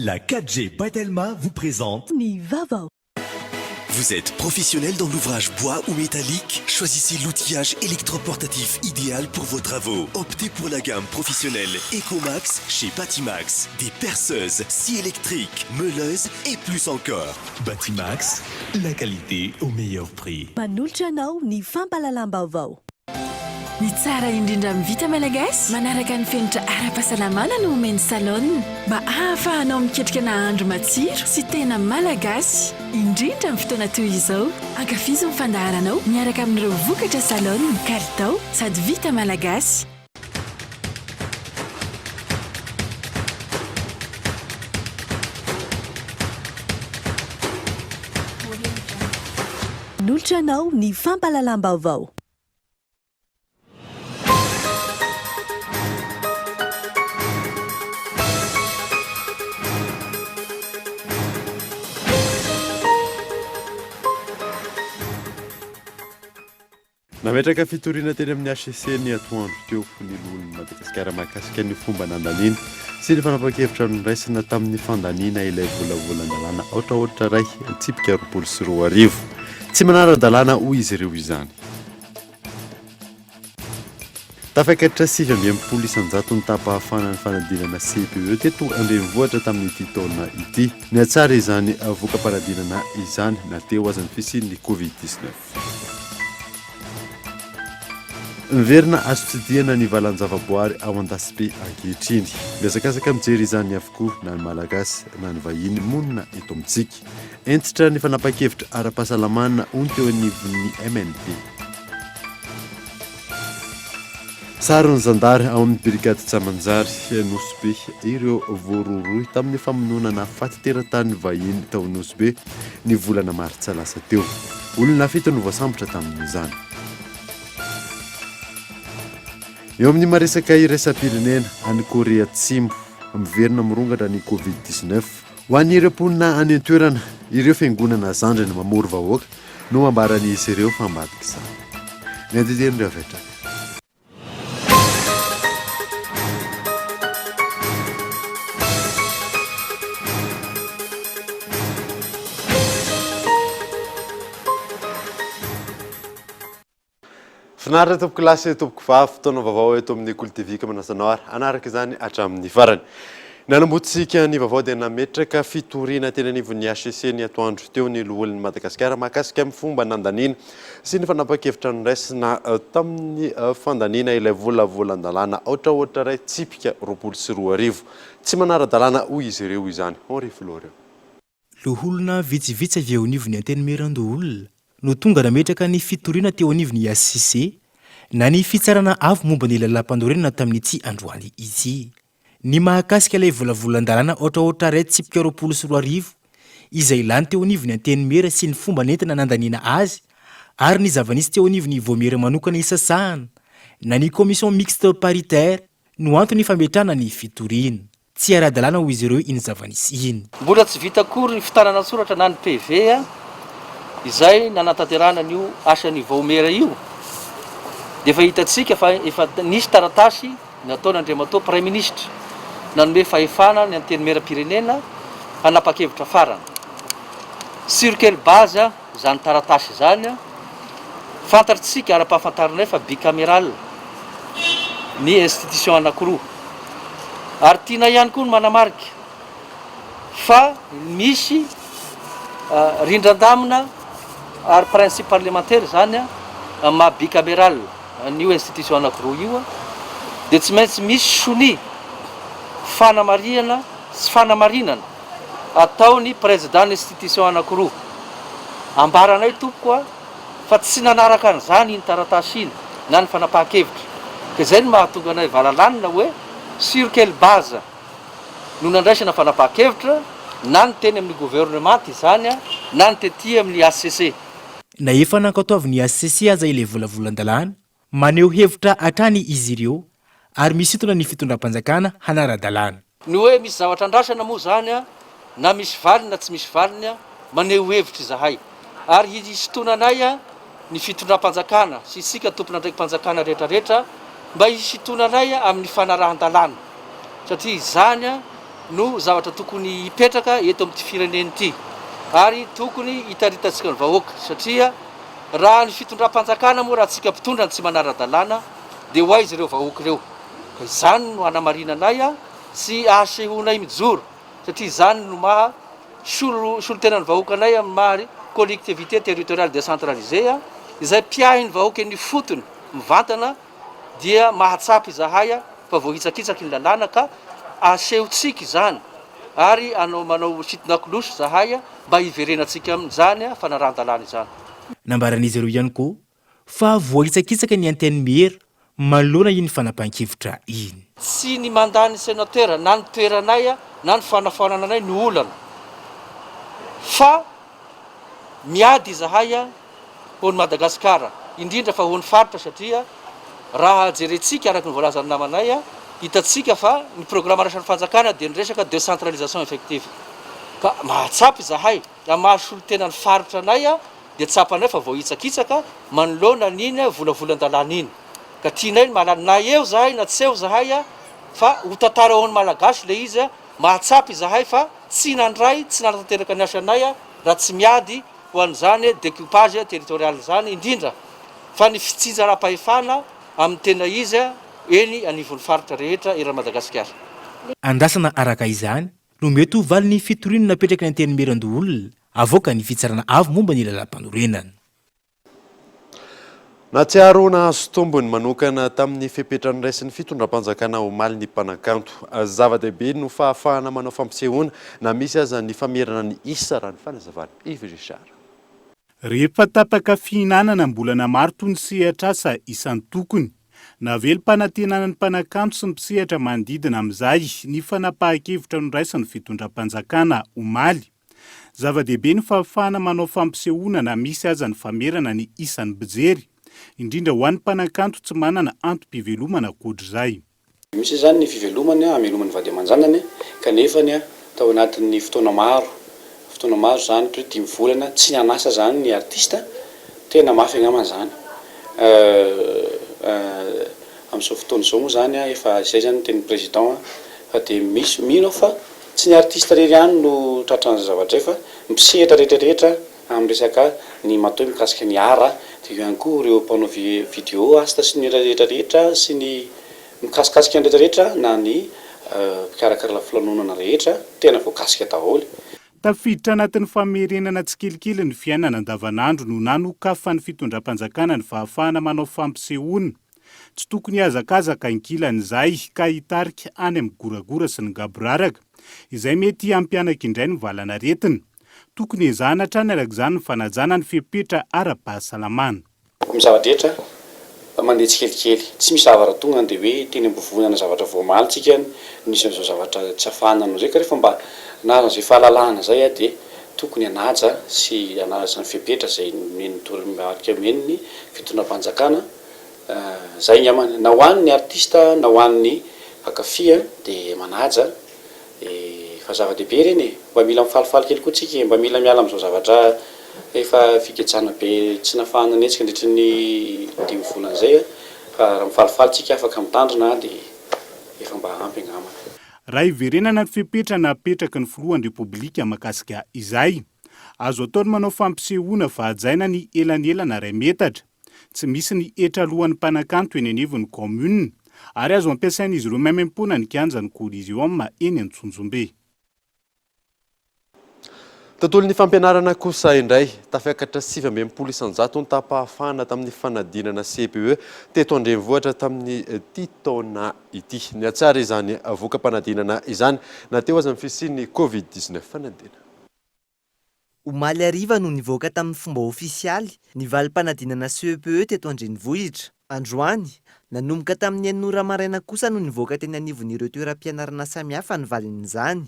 La 4G by Telma vous présente. Ny vaovao. Vous êtes professionnel dans l'ouvrage bois ou métallique? Choisissez l'outillage électroportatif idéal pour vos travaux. Optez pour la gamme professionnelle Ecomax chez Batimax. Des perceuses, scies électriques, meuleuses et plus encore. Batimax, la qualité au meilleur prix. Manolotra anao ny fampahalalam-baovao. Ny tsara indrindra amin'ny vita malagasy, manaraka ny fenitra ara-pahasalamana no omen'ny Salon mba hahafahanao miketrika nahandro matsiro sy tena malagasy, indrindra amin'ny fotoana toy izao. Ankafizo ny fandaharanao miaraka amin'ireo vokatra Salon, kalitao sady vita malagasy. Manolotra anao ny fampahalalam-baovao. Nametraka fitoriana teny amin'ny HCC ny atoandro teo ny loholon'i Madagasikara mahakasika ny fomba nandaniana sy ny fanapahan-kevitra noraisina tamin'ny fandaniana ilay volavolan-dalàna aotraotra iray tsipika 2020. Tsy manara-dalàna hoy izy ireo izany. Tafakatra 69 isan-jato ny taham-pahafahana ny fanadinana CPE teto an-drenivohitra tamin'ity taona ity. Nihatsara izany voka-panadinana izany na teo aza ny fisian'ny Covid 19. Miverina azo tsidihana ny valan-javaboary ao Andasibe ankehitriny. Mihazakazaka mijery izany avokoa na ny Malagasy na ny vahiny monina eto amintsika. Hentitra ny fanapahan-kevitra ara-pahasalamana hoy ny teo anivon'ny MNP. Saron'ny zandary ao amin'ny brigady Tsamanjary, Nosy Be, ireo voarohirohy tamin'ny famonoana nahafaty teratany vahiny tao Nosy Be ny volana martsa lasa teo. Olona fito no voasambotra tamin'izany. Eo amin'ny maresaka iraisam-pirenena, any Korea Atsimo, miverina mirongatra ny Covid 19. Ho an'ireo mponina any an-toerana, ireo fiangonana zandriny mamory vahoaka no ambaran'izy ireo fa ambadik'izany. Ny andinindin'ireo avy hatrany. Finaritra tompoko lahy sy tompoko vavy, fotoana vaovao eto amin'ny Kolo TV ka manasa anao ary hanaraka izany hatramin'ny farany. Nanombotsika ny vaovao dia nametraka fitoriana teny anivon'ny HCC ny atoandro teo ny loholon'i Madagasikara mahakasika amin'ny fomba nandaniana sy ny fanapahan-kevitra noraisina tamin'ny fandaniana ilay volavolan-dalàna aotraotra iray tsipika 2020. Tsy manara-dalàna hoy izy ireo izany. Henri Florian. Loholona vitsivitsy avy eo anivon'ny Antenimierandoholona no tonga nametraka ny fitoriana teo anivon'ny HCC na ny Fitsarana Avo momba ny Lalàmpanorenana tamin'ity androany ity. Ny mahakasika ilay volavolan-dalàna otraotra iray tsipika 2020 izay lany teo anivon'ny Antenimiera sy ny fomba nentina nandaniana azy ary ny zava-nisy teo anivon'ny Vaomiera manokana isasahana na ny Commission mixte paritaire no antony fametrahana ny fitoriana. Tsy ara-dalàna hoy izy ireo iny zava-nisy iny. Mbola tsy vita akory ny fitanana an-tsoratra na ny PV izay nanatanterahana an'io asan'io vaomiera io dia efa hitantsika fa efa nisy taratasy nataon'Andriamatoa Praiminisitra nanome fahefana ny Antenimierampirenena hanapa-kevitra farany. Sur quelle base izany taratasy izany? Fantatrtsika ary ampahafantarinay fa bicameral ny institution anankiroa. Ary tianay ihany koa ny manamarika fa misy rindran-damina ary principe parlementaire izany amin'ny maha bicameral an'io institution anankiroa io dia tsy maintsy misy sonia fanamarihana sy fanamarinana ataon'ny président ny institution anankiroa. Ambaranay tompoko a fa tsy nanaraka an'izany iny taratasy iny na ny fanapahan-kevitra. Ka izay no mahatonga anay valalanina hoe sur quelle base no nandraisana fanapahan-kevitra na ny teny amin'ny gouvernement izany na ny tety amin'ny HCC. Na efa nankatoavin'ny HCC aza ilay volavolan-dalàna, maneho hevitra hatrany izy ireo ary misintona ny fitondram-panjakana hanara-dalàna. Ny hoe misy zavatra andrasana moa izany na misy valiny na tsy misy valiny, maneho hevitra izahay. Ary hisintonanay ny fitondram-panjakana sy isika tompon'andraiki-panjakana rehetrarehetra mba hisintonanay amin'ny fanarahan-dalàna satria izany. no zavatra tokony hipetraka eto amin'ity firenena ity ary tokony hitaritantsika ny vahoaka satria raha ny fitondram-panjakana moa raha tsika mpitondra no tsy manara-dalàna dia ho aiza ireo vahoaka ireo? Ka izany no hanamarinanay sy ahasehoanay mijoro satria izany no maha solo solontenan'ny vahoakanay amin'ny maha collectivité territoriale décentralisée izay mpiahy ny vahoaka eny ifotony mivantana dia mahatsapa izahay fa voahitsakitsaky ny lalàna ka asehontsika izany ary anao manao sitin-dakolosy izahay mba hiverenantsika amin'izany fanarahan-dalàna izany. Nambaran'izy ireo ihany koa fa voahitsakitsaka ny Antenimiera manoloana iny fanapahan-kevitra iny. Tsy ny mandat ny Senateur na ny toeranay na ny fanafoanana anay no olana fa miady izahay ho an'i Madagasikara, indrindra fa ho an'ny faritra satria raha jerentsika araka ny voalazan'ny namanay, hitantsika fa ny programme raisan'ny fanjakana dia ny resaka décentralisation effective. Ka mahatsapa izahay, raha maha solontena ny faritra anay dia tsapanay fa voahitsakitsaka manoloana an'iny volavolan-dalàna iny. Ka tianay ny mahalala na eo izahay na tsy eo izahay fa ho tantara ho an'ny Malagasy ilay izy, mahatsapa izahay fa tsy nandray, tsy nanatanteraka ny asanay raha tsy miady ho an'izany découpage territorial izany, indrindra fa ny fitsinjaram-pahefana amin'ny tena izy eny anivon'ny faritra rehetra eran'i Madagasikara. Andrasana araka izany no mety ho valin'ny fitoriana napetraky ny Antenimierandoholona avoakan'ny Fitsarana Avo momba ny Lalàmpanorenana. Nahatsiaro ho nahazo tombony manokana tamin'ny fepetra noraisin'ny fitondram-panjakana omaly ny mpanakanto. Zava-dehibe no fahafahana manao fampisehoana na misy aza ny famerana ny isa raha ny fanazavan'i Yves Richard. Rehefa tapaka fihinanana am-bolana maro toy ny sehatr'asa isan-tokony. Navelom-panantenana ny mpanakanto sy ny mpisehatra manodidina amin'izay ny fanapahan-kevitra noraisin'ny fitondram-panjakana omaly. Zava-dehibe ny fahafahana manao fampisehoana na misy aza ny famerana ny isan'ny mpijery, indrindra ho an'ny mpanakanto tsy manana antom-pivelomana ankoatr'izay. Misy izany ny fivelomany hamelomany vady aman-janany kanefany tao anatin'ny fotoana maro, fotoana maro izany ohatra hoe dimy volana tsy nanasa izany ny artista, tena mafy angambany izany. Amin'izao fotoana izao moa izany efa izay izany ny tenin'ny président fa dia misy, mino aho fa Tsy ny artiste irery ihany no tratran'izay zavatra izay fa ny mpisehatra rehetra rehetra amin'ny resaka ny matoy mikasika ny art dia eo ihany koa ireo mpanao video asta sy ny rehetra rehetra sy ny mikasikasika ny rehetra rehetra na ny mpikarakara filanonana rehetra tena voakasika daholo. Tafiditra anatin'ny famerenana tsikelikely ny fiainana andavanandro no nanokafan'ny fitondram-panjakana ny fahafahana manao fampisehoana. Tsy tokony hihazakazaka ankilan'izay ka hitarika any amin'ny goragora sy ny gaboraraka, izay mety hampianaka indray ny valanaretina. Tokony ezahana hatrany araka izany ny fanajana ny fepetra ara-pahasalamana. Ny zava-drehetra mandeha tsikelikely. Tsy misy zavatra tonga dia hoe teny am-bovonana zavatra vao omaly tsika no nisy an'izao zavatra tsy ahafahana hanao izay ka rehefa mba nahazo an'izay fahalalahana izay dia tokony hanaja sy hanaja ny fepetra izay nomen'ny toromarika omen'ny fitondram-panjakana Zay angambany, na ho an'ny artiste na ho an'ny mpankafy dia manaja e, fa zava-dehibe ireny e, mba mila mifalifaly kely koa tsika e, mba mila miala amin'izao zavatra efa figejana be tsy nafahana nihetsika nandritry ny dimy volana izay fa raha mifalifaly tsika afaka mitandrina dia efa mba ampy angambany. Raha hiverenana ny fepetra napetraky ny filohan'ny Repoblika mahakasika izay, azo atao ny manao fampisehoana fa hajaina ny elanelana iray metatra. Tsy misy ny hetra aloan'ny mpanakanto eny anivon'ny kaominina ary azo ampiasain'izy ireo maimaimpoana ny kianjan'ny Coliseum eny Antsonjombe. Tontolon'ny fampianarana kosa indray, tafiakatra 69% ny taham-pahafahana tamin'ny fanadinana CPE teto an-drenivohitra tamin'ity taona ity. Nihatsara izany voka-panadinana izany na teo aza ny fisian'ny Covid 19. Fanadinana. Omaly hariva no nivoaka tamin'ny fomba ofisialy ny valim-panadinana CEPE teto an-drenivohitra. Androany, nanomboka tamin'ny enina ora maraina kosa no nivoaka teny anivon'ireo toeram-pianarana samihafa ny valin'izany.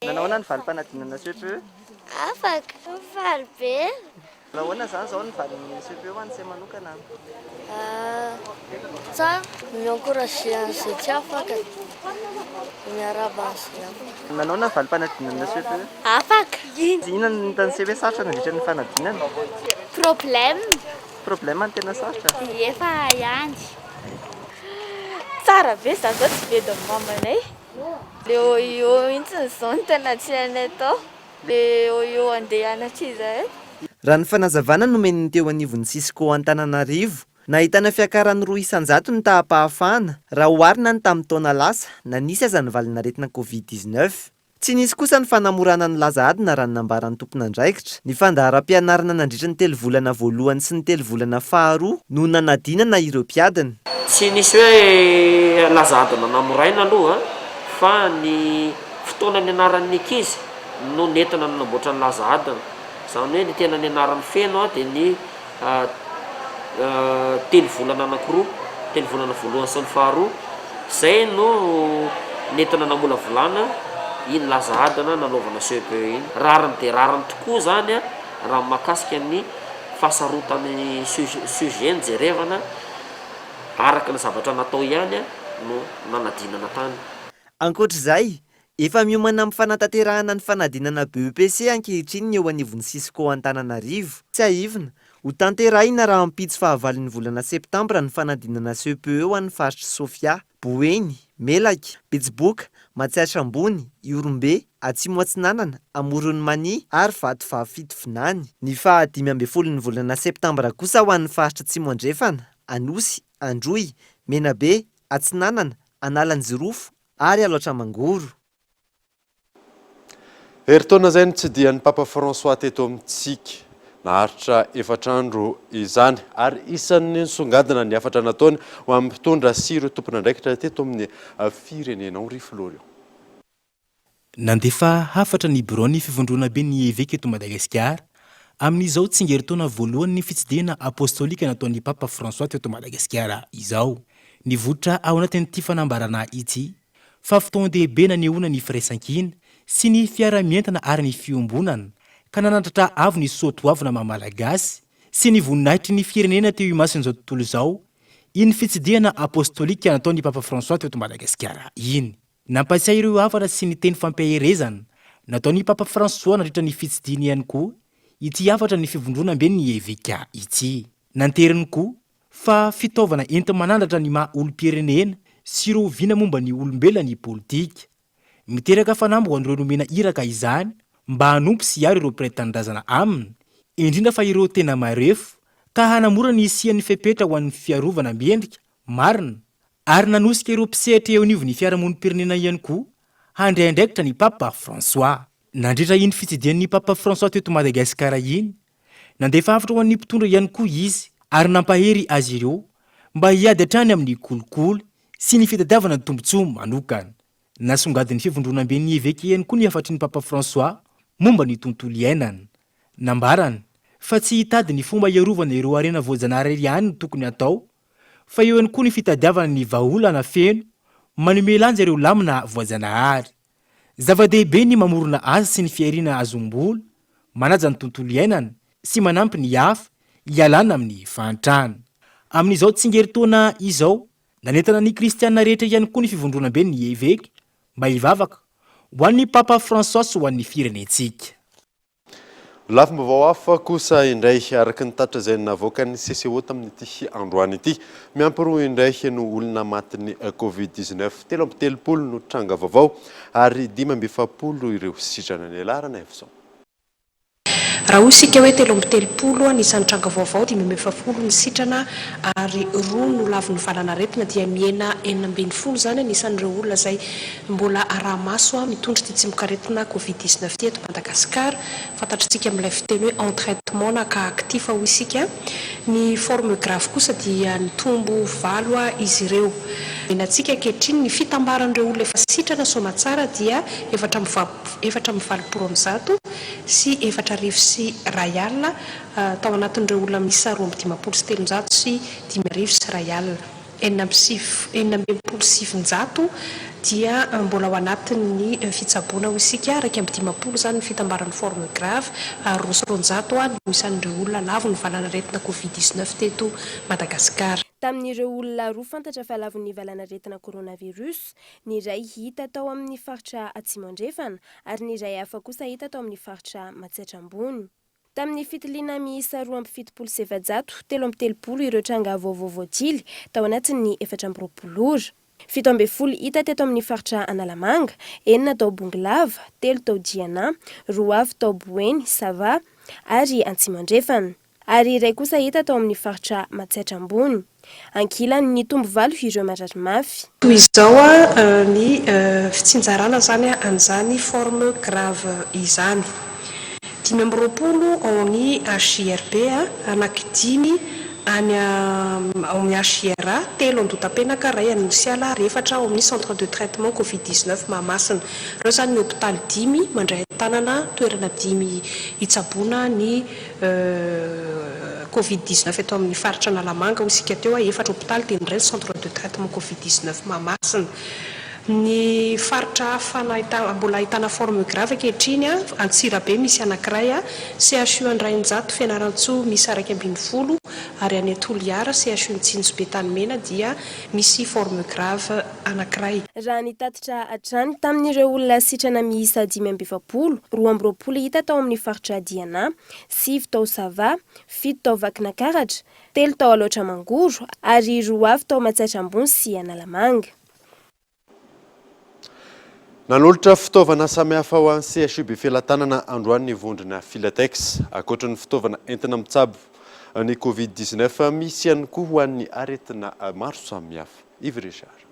Nanahoana ny valim-panadinana CEPE? Afaka! Faly be! Nahoana izany izao ny valin'ny CEPE ho an'i se manokana? Tsara, mi-encourager an'izay tsy afaka, miarahaba an'izay afaka. Nanahoana ny valim-panadinana CEPE? Afaka. Inona no hitan'i se hoe sarotra nandritra ny fanadinana? Problème. Problème no tena sarotra? Efa ihany. Tsara be, za zao tsy bedin'ny mamanay. Le OIO mihitsy izao no tena tsy hainay atao. Le OIO andeha hianatra izahay. Raha ny fanazavana nomen'ny teo anivon'ny Cisco Antananarivo, nahitana fiakarany 2% ny taham-pahafahana raha oharina ny tamin'ny taona lasa na nisy aza ny valin'aretina Covid 19. Tsy nisy kosa ny fanamorana ny laza adina raha ny nambaran'ny tompon'andraikitra. Ny fandaharam-pianarana nandritra ny telo volana voalohany sy ny telo volana faharoa no nanadinana ireo mpiadina. Tsy nisy hoe laza adina namoraina aloha fa ny fotoana nianaran'ny ankizy no nentina nanamboatra ny laza adina. Izany hoe ny tena nianarany feno dia ny telo volana anankiroa, telo volana voalohany sy ny faharoa, izay no nentina namolavolana iny laza adina nanaovana CEPE iny. Rariny dia rariny tokoa izany raha ny mahakasika ny fahasarotan'ny sujet no jerevana, araka ny zavatra natao ihany no nanadinana tany. Ankoatra izay, Efa miomana amin'ny fanatanterahana ny fanadinana BEPC ankehitriny ny eo anivon'ny Cisco Antananarivo. Tsiahivina, hotanterahina rahampitso fahavalon'ny volana septambra ny fanadinana CEPE ho an'ny faritr'i Sofia, Boeny, Melaky, Betsiboka, Matsiatra Ambony, Ihorombe, Atsimo Atsinanana, Amoron'i Mania ary Vatovavy Fitovinany. Ny faha 15 ny volana septambra kosa ho an'ny faritra Atsimo Andrefana, Anosy, Androy, Menabe, Atsinanana, Analanjirofo, ary Alaotra Mangoro. Herintaona izay nitsidihan'ny Papa François teto amintsika. Naharitra efatra andro izany ary isan'ny nisongadina ny hafatra nataony ho an'ny mpitondra sy ireo tompon'andraikitra teto amin'ny firenena. Henri Florian. Nandefa hafatra ny biraon'ny Fivondronamben'ny Eveka eto Madagasikara amin'izao tsingerin-taona voalohan'ny fitsidihana apostolika nataon'ny Papa François teto Madagasikara izao. Nivoitra ao anatin'ity fanambarana ity fa fotoan-dehibe nanehoana ny firaisankina sy ny fiaraha-mientana ary ny fiombonana ka nanandratra avo ny soatoavina maha Malagasy sy ny voninahitry ny firenena teo imason'izao tontolo izao iny fitsidihana apostolika nataon'ny Papa François teto Madagasikara iny. Nampatsiahy ireo hafatra sy ny teny fampiaherezana nataon'ny Papa François nandritra ny fitsidihiny ihany koa ity hafatra ny Fivondronamben'ny Eveka ity. Nanteriny koa fa fitaovana enti-manandratra ny maha olom-pirenena sy ireo vina momba ny olombelona ny politika. Miteraka fanamby ho an'ireo nomena iraka izany mba hanompo sy hiaro ireo mpiray tanindrazana aminy, indrindra fa ireo tena marefo, ka hanamora ny hisian'ny fepetra ho an'ny fiarovana mendrika, marina, ary nanosika ireo mpisehatra eo anivon'ny fiarahamonim-pirenena ihany koa handray andraikitra ny Papa François. Nandritra iny fitsidihan'ny Papa François teto Madagasikara iny, Nandefa hafatra ho an'ny mpitondra ihany koa izy ary nampahery azy ireo mba hiady hatrany amin'ny kolikoly sy ny fitadiavana tombontsoa manokana. Nasongadin'ny Fivondronamben'ny Eveka ihany koa ny hafatry ny Papa François momba ny tontolo iainana. Nambarany fa tsy hitady ny fomba hiarovana ireo harena voajanahary ihany no tokony hatao fa eo ihany koa ny fitadiavana ny vahaolana feno manome lanja ireo lamina voajanahary. Zava-dehibe ny mamorona asa sy ny fihariana azom-bola, manaja ny tontolo iainana sy manampy ny hafa hialana amin'ny fahantrana. Amin'izao tsingerin-taona izao, nanentana ny kristiana rehetra ihany koa ny Fivondronamben'ny Eveka mba hivavaka ho an'ny Papa François sy ho an'ny firenentsika. Lafim-baovao hafa kosa indray, araka ny tatitra izay navoakan'ny CCO tamin'ity androany ity, miampy roa indray no olona matin'ny Covid 19. 33 no tranga vaovao ary 45 ireo sitrana. Ny laharana Evson. Raha hoy isika hoe 33 ny isan'ny tranga vaovao, 45 ny sitrana ary roa no lavon'ny valanaretina dia mihena 16 izany ny isan'ireo olona izay Mbola araha-maso mitondra ity tsimokaretina Covid 19 ity eto Madagasikara. Fantatritsika amin'ilay fiteny hoe en traitement na cas actif hoy isika. Ny forme grave kosa dia nitombo valo izy ireo. Henantsika ankehitriny ny fitambaran'ireo olona efa sitrana soamatsara dia 184 140 tao anatin'ireo olona miisa 352 5100. 966 dia mbola ao anatin'ny fitsaboana hoy isika, 51 izany ny fitambaran'ny forme grave ary 202 no isan'ireo olona lavon'ny valanaretina Covid 19 teto Madagasikara. Tamin'ireo olona roa fantatra fa lavon'ny valanaretina coronavirus, ny iray hita tao amin'ny faritra Atsimo Andrefana ary ny iray hafa kosa hita tao amin'ny faritra Matsiatra Ambony. Tamin'ny fitiliana miisa 472, 33 ireo tranga vaovao voatily tao anatin'ny 24 ora. 17 hita teto amin'ny faritra Analamanga, enina tao Bongolava, telo tao Diana, roa avy tao Boeny, Sava ary Antsimo Andrefana. Ary iray kosa hita tao amin'ny faritra Matsiatra Ambony. Ankilany, nitombo valo ireo marary mafy. Toy izao ny fitsinjarana izany an'izany forme grave izany. 25 ao amin'ny HJRB, anankidimy any ao amin'ny HJRA, telo Andohatapenaka, iray any Nosiala ary efatra ao amin'ny Centre de traitement Covid 19 Mahamasina. Ireo izany ny hopitaly dimy mandray an-tanana toerana dimy hitsaboana ny Covid 19 eto amin'ny faritra Analamanga hoy isika teo, efatra hopitaly dia ny iray ny Centre de traitement Covid 19 Mahamasina. Ny faritra hafa nahitana mbola ahitana forme grave ankehitriny, Antsirabe misy anankiray, CHU Andrainjato Fianarantsoa misy 11 ary any Toliara CHU Mitsinjobe Tanimena dia misy forme grave anankiray. Raha ny tatitra hatrany, tamin'ireo olona sitrana miisa 45, 22 hita tao amin'ny faritra Diana, sivy tao Sava, fito tao Vakinakaratra, telo tao Alaotra Mangoro ary roa avy tao Matsiatra Ambony sy Analamanga. Nanolotra fitaovana samihafa ho an'ny CHU Befelatanana androany ny vondrona Filatex. Ankoatra ny fitaovana entina mitsabo ny Covid 19, misy ihany koa ho an'ny aretina maro samihafa. Yves Richard.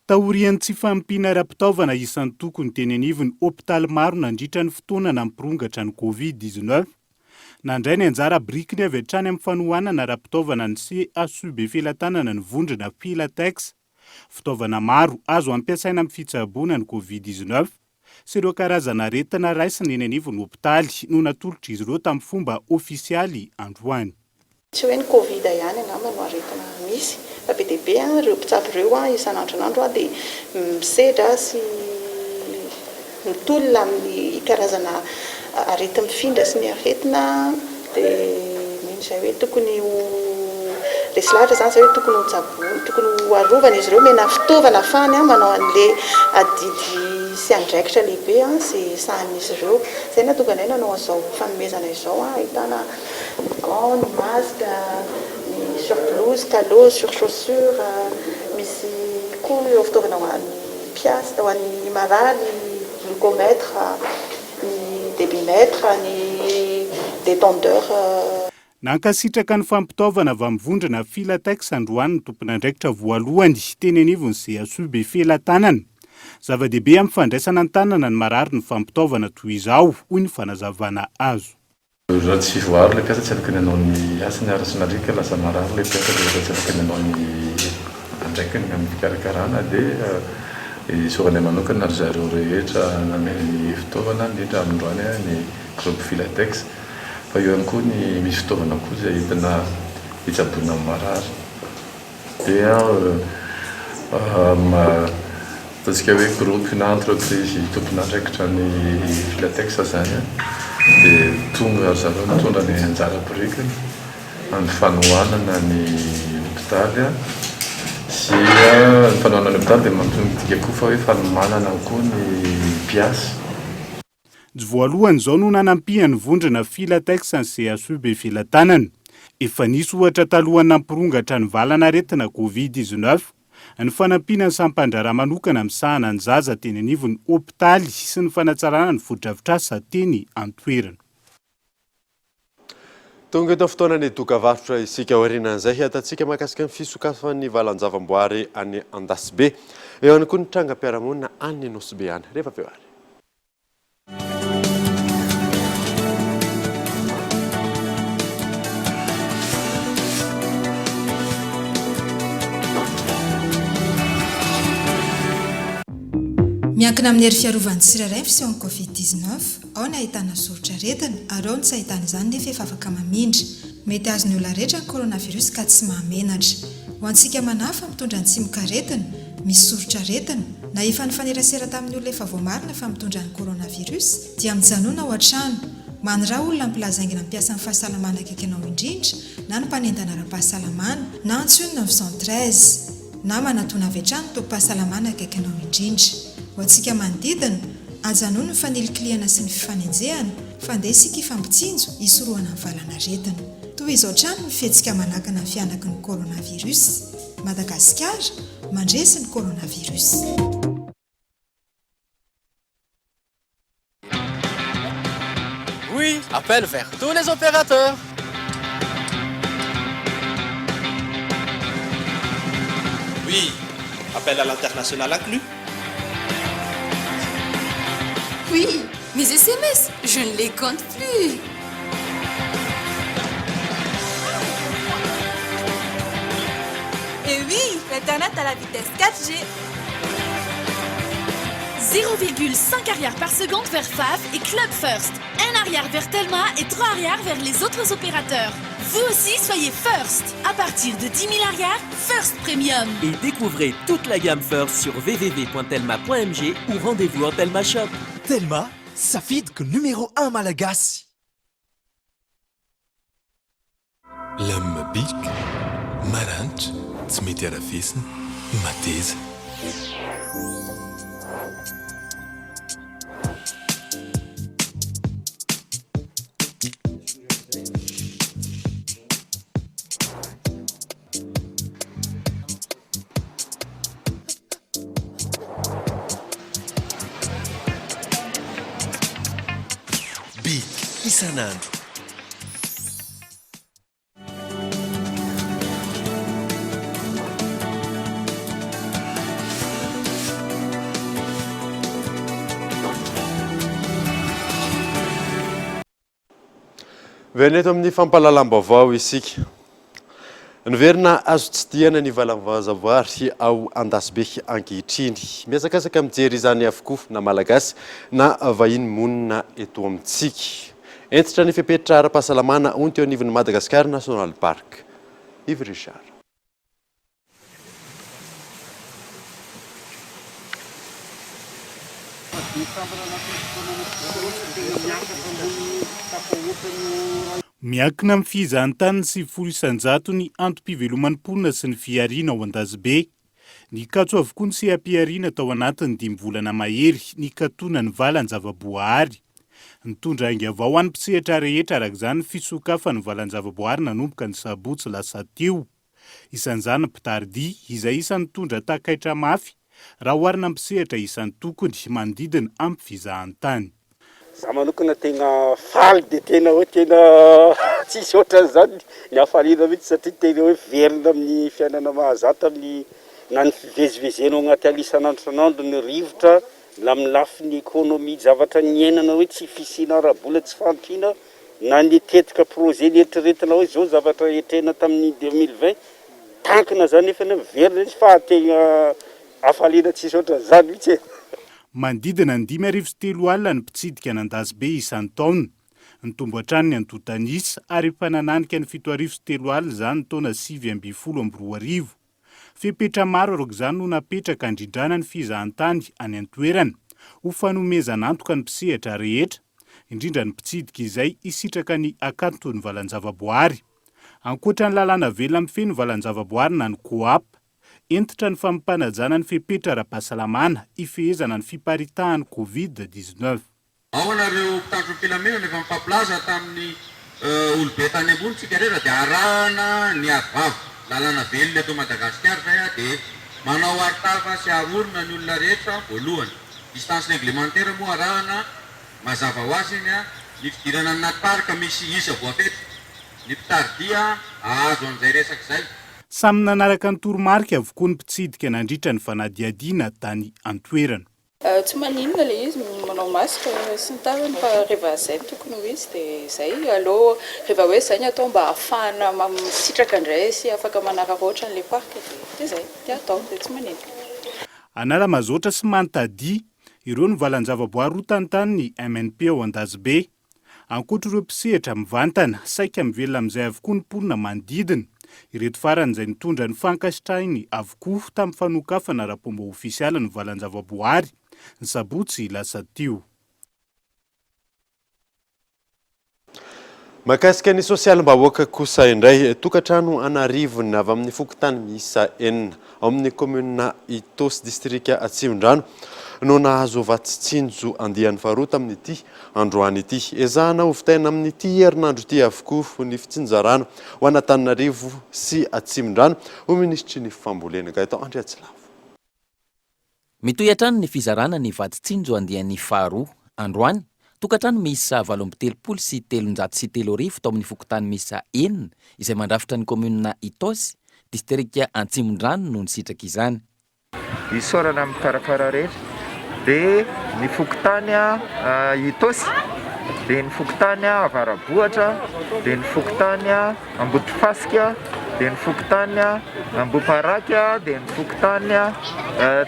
Taorian'ny tsy fahampiana ara-pitaovana isan-tokony teny anivon'ny hopitaly maro nandritra ny fotoana nampirongatra ny Covid 19, nandray ny anjara birikiny avy hatrany amin'ny fanohanana ara-pitaovana ny CHU Befelatanana ny vondrona Filatex. Fitaovana maro azo ampiasaina amin'ny fitsaboana ny Covid 19 sy ireo karazana aretina raisina eny anivon'ny hopitaly no natolotr'izy ireo tamin'ny fomba ofisialy androany. Tsy hoe ny Covid ihany angamba no aretina misy fa be dia be ireo mpitsabo ireo isan'andro dia misedra sy mitolona amin'ny karazana areti-mifindra sy ny aretina dia mino izahay hoe tokony ho resy lahatra izany izahay hoe tokony ho tsaboina, tokony ho arovana izy ireo, omena fitaovana ahafahany manao an'ilay adidy sy andraikitra lehibe izay sahanin'izy ireo. Izay no nahatonga anay nanao an'izao fanomezana izao, ahitana ny gants, ny masque, ny surblouse, calot, surchaussure, misy koa ireo fitaovana ho an'ny mpiasa, ho an'ny marary, ny glucomètre, ny débitmètre, ny détendeur. Nankasitraka ny fampitaovana avy amin'ny vondrona Filatex androany ny tompon'andraikitra voalohany teny anivon'ny CHU Befelatanana. Zava-dehibe amin'ny fandraisana an-tanana ny marary ny fampitaovana toy izao, hoy ny fanazavana azo. Raha tsy voaaro ilay mpiasa tsy afaka ny hanao ny asany ary sanatria ka lasa marary ilay mpiasa dia lasa tsy afaka ny hanao ny andraikiny amin'ny fikarakarana dia isaoranay manokana ry zareo rehetra nanome ny fitaovana indrindra androany ny groupe Filatex fa eo ihany koa ny misy fitaovana koa izay entina hitsaboana ny marary. Dia ataontsika hoe groupe na entreprise tompon'andraikitra ny Filatex izany dia tonga ry zareo nitondra ny anjara birikiny amin'ny fanohanana ny hopitaly sy ny fanohanana ny hopitaly dia midika koa fa hoe fanomanana koa ny mpiasa. Tsy voalohany izao no nanampian'ny vondrona Filatex ny CHU Befelatanana. Efa nisy ohatra talohan'ny nampirongatra ny valan'aretina Covid 19, ny fanampiana ny sampan-draharaha manokana misahana ny zaza teny anivon'ny hopitaly sy ny fanatsarana ny fotodrafitrasa teny an-toerana. Tonga eto fotoanan'ny dokavarotra isika aorianan'izay hiatantsika mahakasika ny fisokafan'ny valan-javaboary any Andasibe. Eo ihany koa ny trangam-piarahamonina any Nosy Be any. Rehefa avy eo ary. Miankina amin'ny hery fiarovan'ny tsirairay ny fisehon'ny Covid 19. Ao ny ahitana soritr'aretina ary ao ny tsy ahitana izany nefa efa afaka mamindra. Mety azon'ny olona rehetra ny coronavirus ka tsy mahamenatra. Ho antsika manahy fa mitondra ny tsimokaretina, misy soritr'aretina, na efa nifanerasera tamin'ny olona efa voamarina fa mitondra ny coronavirus, dia mijanona ao an-trano. Maniraha olona mpilaza haingana mpiasan'ny fahasalamana akaiky anao indrindra, na ny mpanentana ara-pahasalamana, na antsoy ny 913, na manatòna avy hatrany ny tobim-pahasalamana akaiky anao indrindra. Ho antsika manodidina, ajanony ny fanilikilihana sy ny fifanenjehana, fa ndeha isika hifampitsinjo hisorohana ny valan'aretina. Tohizo hatrany ny fihetsika manakana ny fihanaky ny coronavirus. Madagasikara, mandresy ny coronavirus. Oui, appel vers tous les opérateurs. Oui, appel à l'international inclus. Oui, mes SMS, je ne les compte plus. Et oui, l'internet à la vitesse 4G. 0,5 ariary par seconde vers FAF et Club First. 1 ariary vers Telma et 3 ariary vers les autres opérateurs. Vous aussi, soyez First. À partir de 10 000 ariary, First Premium. Et découvrez toute la gamme First sur www.telma.mg ou rendez-vous en Telma Shop. Telma, safidiko numéro 1 malagasy. Lame bic, maranitra, tsy mety arafesina, mateza. Bic isan'andro. Miverina eto amin'ny fampahalalam-baovao isika. Niverina azo tsidihana ny valan-javaboary ao Andasibe ankehitriny. Mihazakazaka mijery izany avokoa na Malagasy na vahiny monina eto amintsika. Hentitra ny fepetra ara-pahasalamana hoy ny teo anivon'ny Madagascar National Park. Yves Richard. Miankina amin'ny fihizan-tany ny 90 isan-jato ny antom-piveloman'ny mponina sy ny fihariana ao Andazibe. Nikatso avokoa ny seha-pihariana tao anatin'ny dimy volana mahery nikatona ny valan-javaboahary. Nitondra ainga vao ho an'ny mpisehatra rehetra araka izany ny fisokafan'ny valan-javaboahary nanomboka ny sabotsy lasa teo. Isan'izany ny mpitari-dia, izay isan'ny nitondra takaitra mafy raha oharina amin'ny mpisehatra isan-tokony manodidina amin'ny fizahantany. Za manokana tegna faly de tena hoe tena tsisy ohatran'izany ny hafaliana mihitsy satria tena hoe velona amin'ny fiainana mahazatra amin'ny na ny fivezivezena ao anaty ala isan'andro isan'andro ny rivotra na amin'ny lafiny économie zavatra niainana hoe tsy fisiana ara-bola tsy fahampiana Na ny tetika projet nieritreretina hoe zao zavatra hetrena tamin'ny 2020 tankina zany nefa anie miverina izy fa tegna hafaliana tsisy ohatran'izany mihitsy e. Manodidina ny 350 ny mpitsidika an'Andasibe isan-taona. Nitombo hatrany ny antontan'isa ary efa nananika ny 370 izany ny taona 2019. Fepetra maro araka izany no napetraka handrindrana ny fizahantany any an-toerana, ho fanomezana antoka ny mpisehatra rehetra, indrindra ny mpitsidika izay hisitraka ny hakanton'ny valan-javaboahary. Ankoatra ny lalàna velona mifehy ny valan-javaboahary na ny COAP, hentitra ny fampanajana ny fepetra ara-pahasalamana hifehezana ny fiparitahan'ny Covid 19. Ao nareo mpitandro ny filaminana efa nifampilaza tamin'ny olobe tany ambony tsika rehetra dia arahana ny aro vava, lalàna velona eto Madagasikara izay a dia manao aro tava sy aro orona ny olona rehetra voalohany, distance réglementaire moa arahana mazava ho azy iny a, ny fidirana any anaty parc misy isa voafetra, ny mpitari-dia ahazo an'izay resaka izay. Samy nanaraka ny toromarika avokoa ny mpitsidika nandritra ny fanadihadiana tany an-toerana. Tsy maninona ilay izy manao masque sy ny tariny fa rehefa izay no tokony ho izy dia izay aleo rehefa hoe izay ny atao mba ahafahana misitraka indray sy afaka manararaotra an'ilay parc dia izay dia atao dia tsy maninona. Analamazotra sy Mantadia, ireo no valan-javaboary roa tantanin'ny MNP ao Andazibe. Ankoatra ireo mpisehatra mivantana, saika mivelona amin'izay avokoa ny mponina manodidina. Ireto farany izay nitondra ny fankasitrahiny avokoa tamin'ny fanokafana ara-pomba ofisialy ny valan-javaboahary, ny sabotsy lasa teo. Mahakasika ny sosialim-bahoaka kosa indray, tokantrano an'arivony avy amin'ny fokontany miisa enina ao amin'ny kaominina Itaosy, distrika Atsimondrano no nahazo vatsy tsinjo andiany faharoa tamin'ity androany ity. Ezahana hovitaina amin'ity herinandro ity avokoa ny fitsinjarana ho an'Antananarivo sy Atsimondrano, hoy minisitry ny fambolena, Gaëtan Andriatsilavo. Mitohy hatrany ny fizarana ny vatsy tsinjo andiany faharoa. Androany, tokantrano miisa 338 tao amin'ny fokontany miisa enina izay mandrafitra ny kaominina Itaosy, distrika Antsimondrano no nisitraka izany. Isaorana amin'ny mikarakara rehetra dia ny fokontany Itaosy, dia ny fokontany Avarabohitra, dia ny fokontany Ambodifasika, dia ny fokontany Ambohiparaky, dia ny fokontany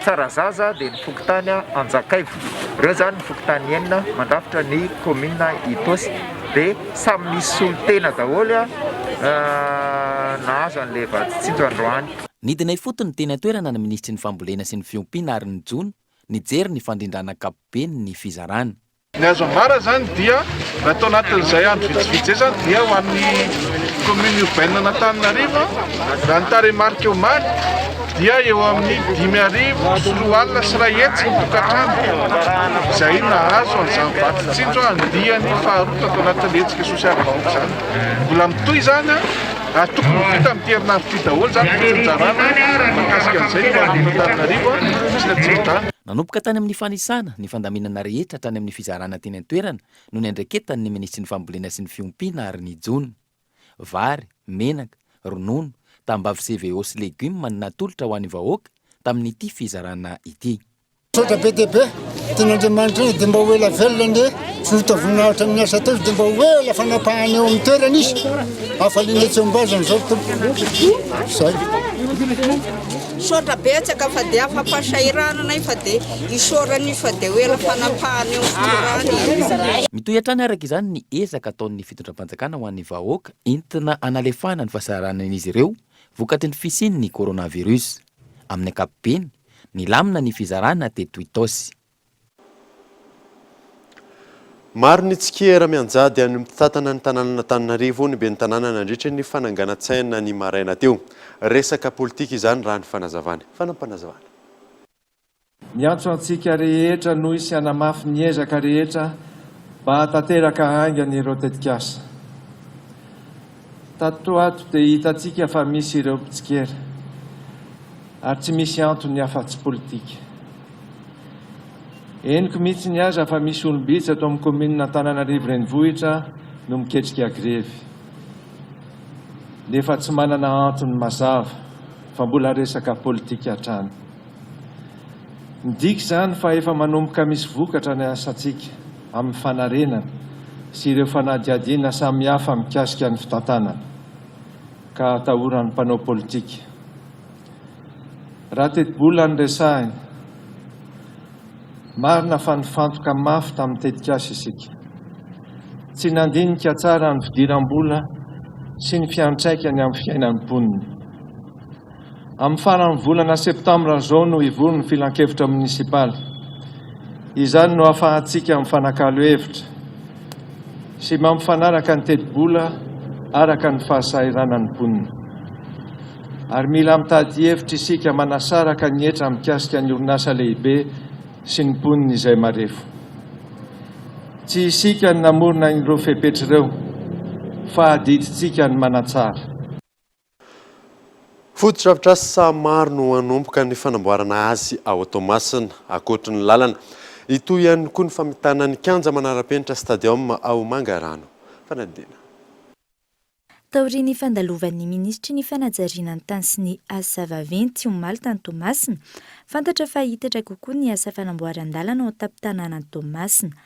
Tsarazaza, dia ny fokontany Anjakaivo. Ireo izany ny fokontany enina mandrafitra ny kaominina Itaosy. Dia samy misy solontena daholo nahazo an'ilay vatsy tsinjo androany. Nidina ifotony teny an-toerana ny minisitry ny Fambolena sy ny Fiompiana ary ny Jono nijery ny fandrindrana ankapobeny ny fizarana. Ny azo ambara izany dia raha tao anatin'izay andro vitsivitsy izay izany dia ho an'ny commune urbaine an'Antananarivo raha ny tarehimarika omaly dia eo amin'ny 2105 ny tokantrano izay nahazo an'izany vatsy tsinjo andiany faharoa tato anatin'ny hetsika sosialim-bahoaka izany. Mbola mitohy izany Ary tokony ho vita amin'ity herinandro ity daholo izany ny fitsinjarana mahakasika an'izay ho an'ny Antananarivo sy ny Atsimondrano. Nanomboka tany amin'ny fanisana ny fandaminana rehetra hatrany amin'ny fizarana teny an-toerana no niandraiketan'ny minisitry ny Fambolena sy ny Fiompiana ary ny Jono. Vary, menaka, ronono, tambavy CVO sy legioma no natolotra ho an'ny vahoaka tamin'ity fizarana ity. Misaotra be dia be, tian'Andriamanitra iny dia mba ho ela velona anie, sy ho voninahitra amin'ny asa atao izy dia mba ho ela fanapahana eo amin'ny toerana izy, hafaliana tsy ombazana izao tompoko, zay. Misaotra betsaka fa dia afa-pahasahiranana io fa dia isaorana io fa dia ho ela fanapahana eo amin'ny fitondrana e. Mitohy hatrany araka izany ny ezaka ataon'ny fitondram-panjakana ho an'ny vahoaka entina hanalefahana ny fahasahiranan'izy ireo vokatry ny fisian'ny coronavirus. Amin'ny ankapobeny, Nilamina ny fizarana teto Itaosy. Maro ny tsikera mianjady any mpitantana ny tanànan'Antananarivo ny ben'ny tanàna nandritra ny fananganan-tsaina ny maraina teo. Resaka politika izany raha ny fanazavany. Fanampinazavana. Miantso antsika rehetra hanohy sy hanamafy ny ezaka rehetra mba hahatanteraka haingana ireo tetikasa. Tato ho ato dia hitantsika fa misy ireo mpitsikera. Ary tsy misy antony afa-tsy politika. Henoko mihitsy ny aza fa misy olom-bitsy ato amin'ny kaominina Antananarivo Renivohitra no miketrika grevy. Nefa tsy manana antony mazava fa mbola resaka politika hatrany. Midika izany fa efa manomboka misy vokatra ny asantsika amin'ny fanarenana sy ireo fanadihadiana samihafa mikasika ny fitantanana ka atahoran'ny mpanao politika. Raha tetibola no resahina, marina fa nifantoka mafy tamin'ny tetikasa isika. Tsy nandinika tsara ny fidiram-bola sy ny fiantraikany amin'ny fiainan'ny mponina. Amin'ny faran'ny volana septambra izao no hivory ny filankevitra monisipaly. Izany no ahafahantsika mifanakalo hevitra sy mampifanaraka ny tetibola araka ny fahasahiranan'ny mponina. Ary mila mitady hevitra isika manasaraka ny hetra mikasika ny orinasa lehibe sy ny mponina izay marefo. Tsy isika no namorona ireo fepetra ireo fa adidintsika ny manatsara. Fotodrafitrasa maro no hanomboka ny fanamboarana azy ao Toamasina, ankoatry ny lalana. Hitohy ihany koa ny famitana ny kianja manara-penitra Stadium ao Mangarano. Fanadihadiana. Taorian'ny fandalovan'ny minisitry ny fanajariana ny tany sy ny asa vaventy omaly tany Toamasina, fantatra fa hitatra kokoa ny asa fanamboaran-dalana ao an-tampon-tanànan'i Toamasina.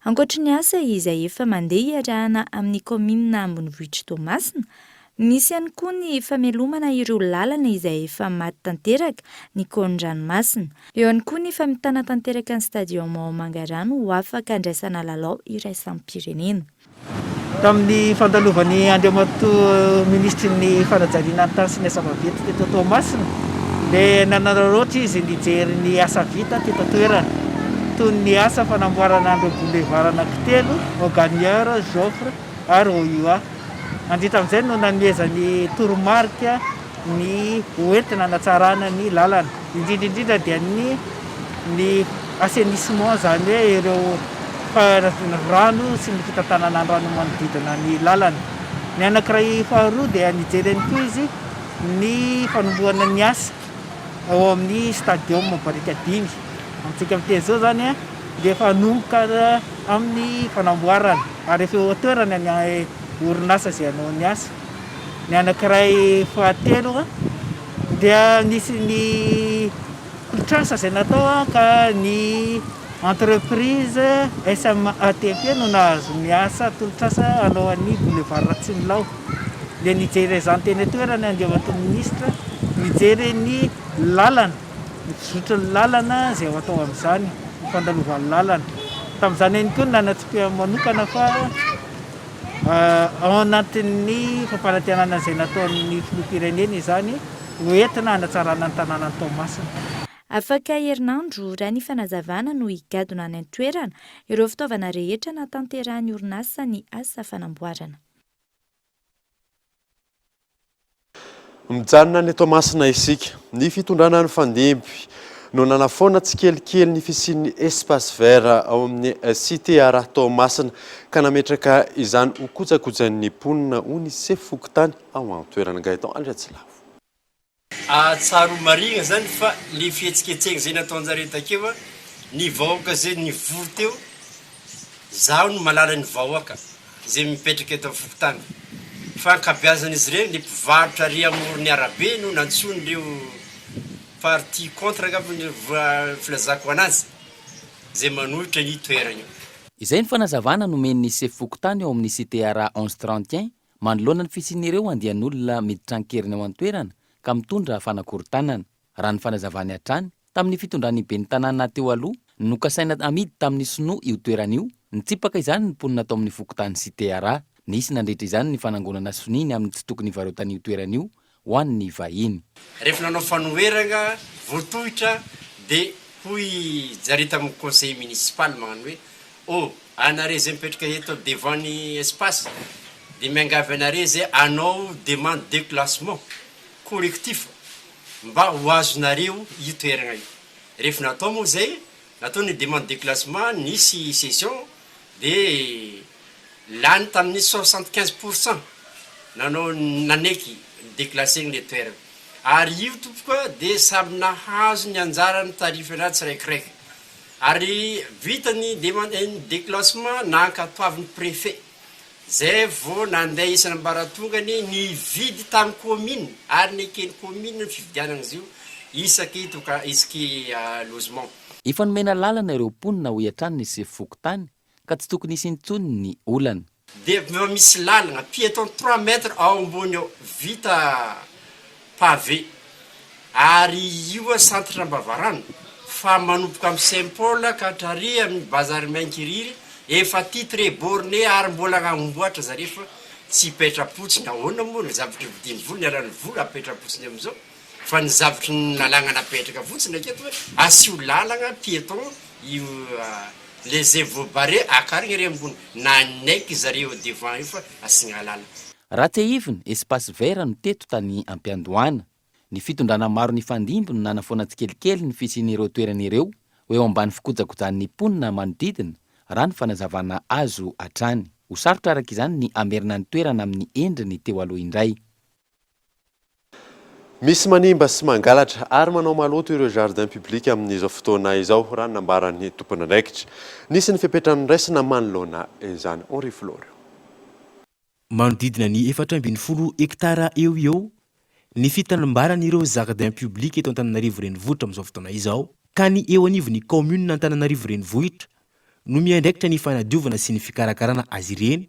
Ankoatry ny asa izay efa mandeha iarahana amin'ny kaominina ambonivohitr'i Toamasina, misy ihany koa ny famelomana ireo lalana izay efa maty tanteraka ny kaonin-dranomasina. Eo ihany koa ny famitana tanteraka ny stadium ao Mangarano ho afaka handraisana lalao iraisam-pirenena. Tamin'ny fandalovan'i Andriamatoa Minisitry ny Fanajariana ny Tany sy ny Asa Vaventy teto Toamasina dia nanararaotra izy nijery ny asa vita teto an-toerana, toy ny asa fanamboarana an'ireo boulevard anankitelo, Augagneur, Joffre. ary OUA. Nandritra amin'izay no nanomezany toromarika ny ho entina hanatsarana ny lalana, indrindra indrindra dia ny ny assainissement izany hoe ireo rano sy ny fitantanana ny rano manodidina ny lalana. Ny anankiray faharoa dia nijery ihany koa izy ny fanombohana ny asa ao amin'ny stadium Barikadimy. Amintsika miteny izao izany dia efa hanomboka amin'ny fanamboarana ary efa eo an-toerana ny orinasa izay hanao ny asa. Ny anankiray fahatelo dia nisy ny tolotr'asa izay natao ka ny entreprise SMATP no nahazo ny asa tolotr'asa hanao an'ny boulevard Ratsimilaho. Dia nijery izany teny an-toerana Andriamatoa Minisitra, nijery ny lalana, ny fizotry ny lalana izay ho atao amin'izany, ny fandalovan'ny lalana. Tamin'izany ihany koa no nanatsipihany manokana fa ao anatin'ny fampanantenana izay nataon'ny Filoham-pirenena izany ho entina hanatsarana ny tanànan'i Toamasina. Afaka herinandro, raha ny fanazavana no higadona any an-toerana ireo fitaovana rehetra nahatanterahan'ny orinasa ny asa fanamboarana. Mijanona any Toamasina isika. Ny fitondrana nifandimby no nanafoana tsikelikely ny fisian'ny espace vert ao amin'ny Cité Ara Toamasina ka nametraka izany ho kojakojan'ny mponina hoy ny sefo fokontany ao an-toerana Gaëtan Andriatsilavo. Ahatsaro marigna zany fa le fihetsiketsehagna zay nataonjareo takeo a, ny vahoaka zay nivory teo, zaho no malala ny vahoaka zay mipetraka eto am fokontany fa ankabeazan'izy ireny le mpivarotra ary amoron'ny arabe no nantsoin'ireo parti contre angamba ny filazako anazy zay manohitra ny toerana io. Izay ny fanazavana nomen'ny sefo fokontany ao amin'ny Cité Ara 11 31 manoloana ny fisian'ireo andian'olona miditra an-keriny ao an-toerana ka mitondra fanakorontanana. Raha ny fanazavany hatrany, tamin'ny fitondran'ny ben'ny tanàna teo aloha, nokasaina hamidy tamin'ny sinoa io toerana io, nitsipaka izany ny mponina tao amin'ny fokontany Cité Ara. Nisy nandritra izany ny fanangonana sonia ny amin'ny tsy tokony hivarotana io toerana io ho an'ny vahiny. Rehefa nanao fanoherana voatohitra dia hoy jare tamin'ny conseiller municipal magnano hoe oh anare zay mipetraka eto devant ny espace dia miangavy anare zay hanao demande de classement collectif mba ho azonareo io toeragna io. Rehefa natao moa zay, natao ny demande de classement, nisy session dia lany tamin'ny 75 pour cent nanao naneky ni-declasser-gny le toerana. Ary io tompoko a dia samy nahazo ny anjarany tarif anazy tsiraikiraiky. Ary vita ny demande ny declassement nankatoavin'ny préfet. Zay vao nandeha isan'ambaratongany nividy tamin'ny commune ary neken'ny commune ny fividianana izy io isaky toka isaky logement. Efa nomena lalana ireo mponina hoy hatrany ny sefo fokontany ka tsy tokony hisy intsony ny olana. Dia efa misy lalana piéton trois mètres ao ambony ao vita pavé ary io centre Ambavarano fa manomboka amin'ny Saint Paul ka hatrary amin'ny Bazary Miankiriry efa titre borné ary mbola agnamboatra zare fa tsy hipetra-potsiny ahoana moa ny zavatra vidian'ny vola ny alan'ny vola apetra-potsiny amin'izao fa ny zavtry ny lalagna napetraka fotsiny aketo hoe asio lalagna piéton io le zay vao barre akarigna ery ambony nanaiky zareo devant io fa asigna lalagna. Raha tsiahivina, espace vert no teto tany am-piandohana. Ny fitondrana maro nifandimby no nanafoana tsikelikely ny fisian'ireo toerana ireo ho eo ambany fikojakojan'ny mponina manodidina, raha ny fanazavana azo hatrany. Ho sarotra araka izany ny hamerina ny toerana amin'ny endriny teo aloha indray. Misy manimba sy mangalatra ary manao maloto ireo jardin public amin'izao fotoana izao, raha ny nambaran'ny tompon'andraikitra. Nisy ny fepetra noraisina manoloana izany. Henri Florio. Manodidina ny 14 hektara eo ho eo ny fitanimbaran'ireo jardin public eto Antananarivo Renivohitra amin'izao fotoana izao, ka ny eo anivon'ny kaominina Antananarivo Renivohitra no miandraikitra ny fanadiovana sy ny fikarakarana azy ireny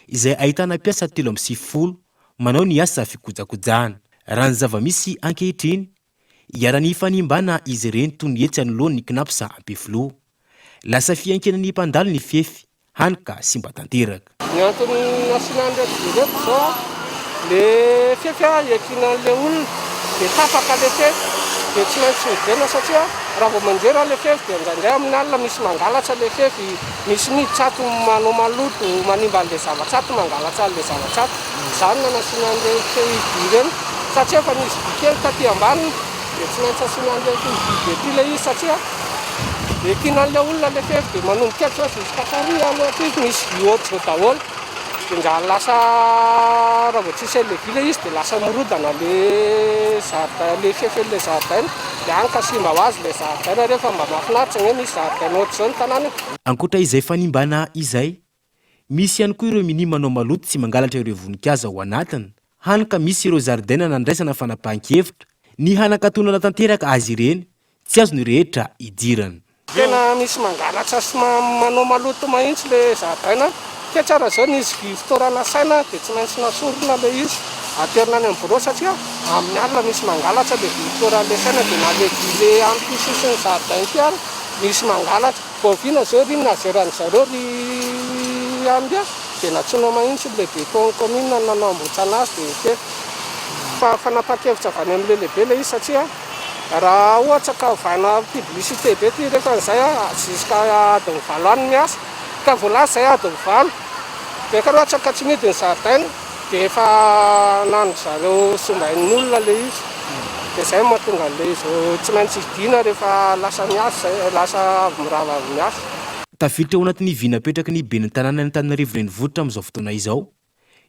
izay ahitana mpiasa 93 manao ny asa fikojakojana. Raha ny zava-misy ankehitriny, iharan'ny fanimbana izy ireny toy ny etsy anoloan'ny Cnaps Ampefiloha. Lasa fiankinan'ny mpandalo ny fefy, hany ka simba tanteraka. Ny antony nasiana an'ireto vy ireto izao, le fefy iankinan'le olona dia tapaka le fefy dia tsy maintsy hodena satria. Raha vao manjera ilay fefy dia indraindray amin'ny alina misy mangalatra ilay fefy, misy miditra ato manao maloto, manimba an'ilay zavatra ato, mangalatra an'ilay zavatra ato. Izany no nasiana an'ireny fefy vy ireny satria efa nisy vy kely taty ambany dia tsy maintsy asiana an'ireny fefy vy be ity ilay izy satria ekinan'ilay olona ilay fefy dia manomboka eto izao jusqu'à tary aloha aty misy vy ohatr'izao daholo. Dia ndra lasa raha vao tsisy an'ilay vy ilay izy dia lasa mirodana ilay zaridaina, ilay fefen'ilay zaridaina, dia any ka simba ho azy ilay zaridaina rehefa mba mahafinaritra anie misy zaridaina ohatr'izao ny tanàna e. Ankoatra izay fanimbana izay, misy ihany koa ireo minia manao maloto sy mangalatra ireo voninkazo ao anatiny, hany ka misy ireo zaridaina nandraisana fanapahan-kevitra ny hanakatonana tanteraka azy ireny tsy azon'ny rehetra idirana. Tena misy mangalatra sy manao maloto mahintsy le zaridaina, kay tsara zao nisy vy fitoerana saina de tsy maintsy nasorina le izy aterina any am birao satria amin'ny alina misy mangalatra le vy fitoeran'le saina de na le vy le amty sisin'ny zaridaina ty ary misy mangalatra, vao vina zao ry nazeran zareo ry andy a de nantsoina mahintsy le beton commune nanao amboatrana azy de ekena fa fanapahan-kevitra avy any amle lehibe le izy satria Raha ohatra ka ovaina publicité be ty rehefa izay a, jusqu'à adiny valo any miasa, ka vao lasa izay adiny valo, dia ka raha ohatra ka tsy mihidy ny zaridaina dia efa nandry zareo simbain'olona le izy, dia izay no mahatonga an'le izy tsy maintsy hidiana rehefa lasa miasa izay, lasa avy mirava avy miasa. Tafiditra ao anatin'ny vina apetraky ny ben'ny tanànan'i Antananarivo Renivohitra amin'izao fotoana izao